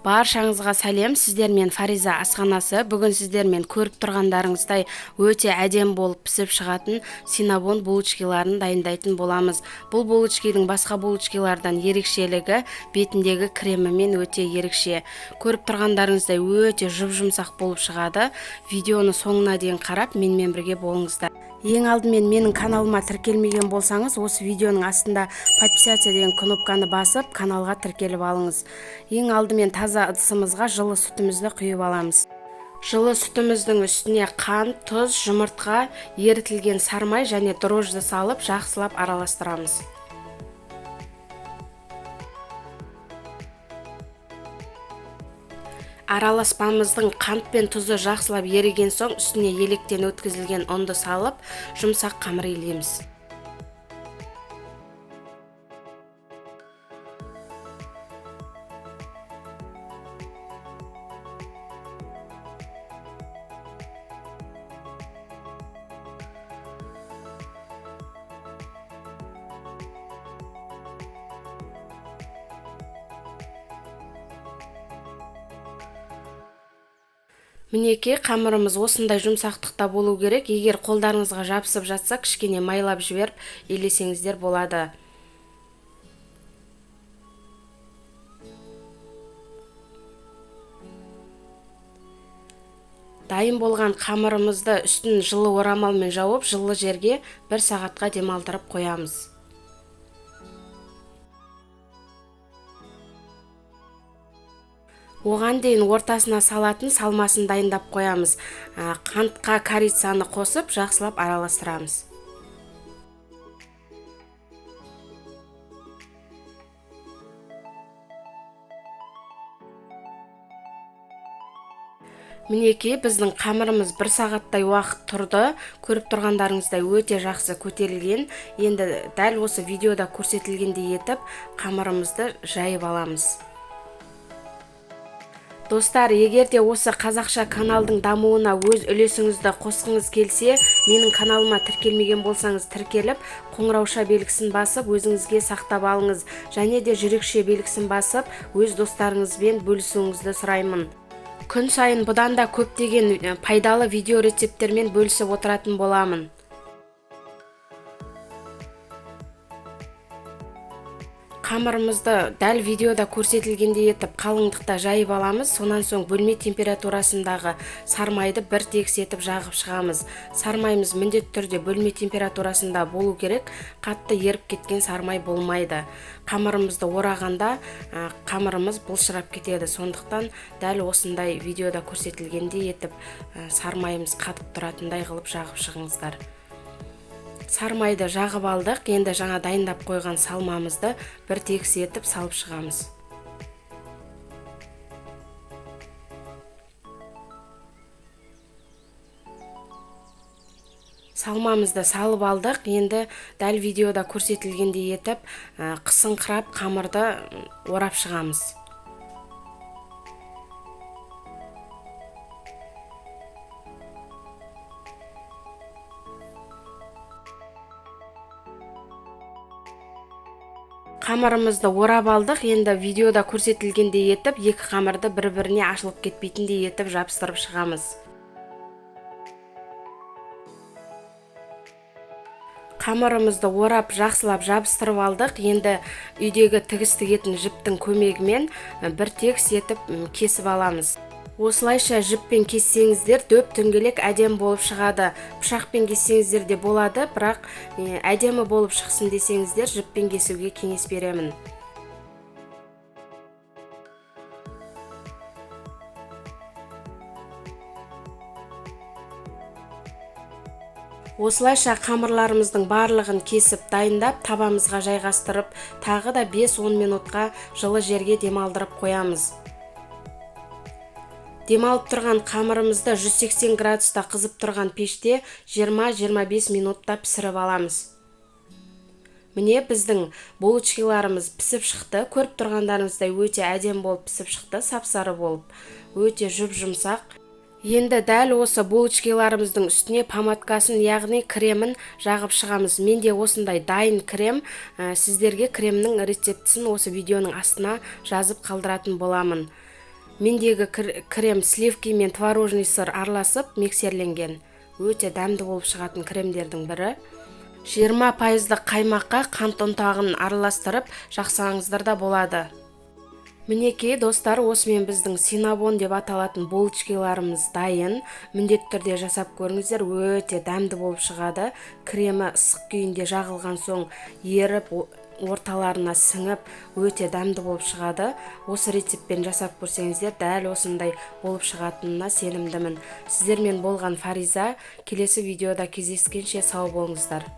Баршаңызға сәлем, сіздермен Фариза асханасы. Бүгін сіздермен көріп тұрғандарыңыздай өте әдем болып пісіп шығатын синнабон булочкиларын дайындайтын боламыз. Бұл булочкидің басқа булочкилардан ерекшелігі бетіндегі кремімен өте ерекше. Көріп тұрғандарыңыздай өте жұп-жұмсақ болып шығады. Видеоны соңына дейін қарап, менімен бірге болыңыздар. Ең алдымен менің каналыма тіркелмеген болсаңыз, осы видеоның астында подписаться деген кнопканы басып, каналға тіркеліп алыңыз. Ең алдымен таза ыдысымызға жылы сүтімізді құйып аламыз. Жылы сүтіміздің үстіне қант, тұз, жұмыртқа, ерітілген сармай және дрожжы салып, жақсылап араластырамыз. Араласпамыздың қант пен тұзы жақсылап еріген соң үстіне електен өткізілген ұнды салып, жұмсақ қамыр илейміз. Мінекей, қамырымыз осындай жұмсақтықта болу керек. Егер қолдарыңызға жабысып жатса, кішкене майлап жіберіп илесеңіздер болады. Дайын болған қамырымызды үстін жылы орамалмен жауып, жылы жерге 1 сағатқа демалдырып қоямыз. Оған дейін ортасына салатын салмасын дайындап қоямыз. Қантқа корицаны қосып, жақсылап араластырамыз. Мінекей, біздің қамырымыз 1 сағаттай уақыт тұрды. Көріп тұрғандарыңыздай өте жақсы көтерілген. Енді дәл осы видеода көрсетілгендей етіп қамырымызды жайып аламыз. Достар, егер де осы қазақша каналдың дамуына өз үлесіңізді қосқыңыз келсе, менің каналыма тіркелмеген болсаңыз тіркеліп, қоңырауша белгісін басып, өзіңізге сақтап алыңыз. Және де жүрекше белгісін басып, өз достарыңызбен бөлісуіңізді сұраймын. Күн сайын бұдан да көптеген пайдалы видео рецепттермен бөлісіп отыратын боламын. Қамырымызды дәл видеода көрсетілгендей етіп қалыңдықта жайып аламыз. Сонан соң бөлме температурасындағы сармайды бір тегіс етіп жағып шығамыз. Сармайымыз міндетті түрде бөлме температурасында болу керек. Қатты еріп кеткен сармай болмайды. Қамырымызды орағанда, қамырымыз былшырап кетеді. Сондықтан дәл осындай видеода көрсетілгендей етіп, сармайымыз қатып тұратындай қылып жағып шығыңыздар. Сармайды жағып алдық. Енді жаңа дайындап қойған салмамызды бір тегіс етіп салып шығамыз. Салмамызды салып алдық. Енді дәл видеода көрсетілгендей етіп, қысыңқырап қамырды орап шығамыз. Қамырымызды орап алдық. Енді видеода көрсетілгендей етіп, екі қамырды бір-біріне ашылып кетпейтіндей етіп жабыстырып шығамыз. Қамырымызды орап, жақсылап жабыстырып алдық. Енді үйдегі тігіс тігетін жіптің көмегімен бір тегіс етіп кесіп аламыз. Осылайша жіппен кессеңіздер дөп дөңгелек әдемі болып шығады. Пышақпен кессеңіздер де болады, бірақ әдемі болып шықсын десеңіздер жіппен кесуге кеңес беремін. Осылайша қамырларымыздың барлығын кесіп дайындап, табамызға жайғастырып, тағы да 5-10 минутқа жылы жерге демалдырып қоямыз. Демалып тұрған қамырымызды 180 градуста қызып тұрған пеште 20-25 минутта пісіріп аламыз. Міне біздің булочкиларымыз пісіп шықты. Көріп тұрғандарыңыздай өте әдемі болып пісіп шықты, сап-сары болып, өте жұп-жұмсақ. Енді дәл осы булочкиларымыздың үстіне помадкасын, яғни кремін жағып шығамыз. Менде осындай дайын крем, сіздерге кремнің рецептісін осы видеоның астына жазып қалдыратын боламын. Мендегі крем сливки мен творожный сыр араласып миксерленген. Өте дәмді болып шығатын кремдердің бірі. 20 пайыздық қаймаққа қант ұнтағын араластырып жақсаңыздар да болады. Мінекей, достар, осымен біздің синабон деп аталатын булочкиларымыз дайын. Міндетті түрде жасап көріңіздер, өте дәмді болып шығады. Кремі ыстық күйінде жағылған соң еріп, орталарына сіңіп, өте дәмді болып шығады. Осы рецептпен жасап көрсеңіздер, дәл осындай болып шығатынына сенімдімін. Сіздермен болған Фариза. Келесі видеода кездескенше сау болыңыздар.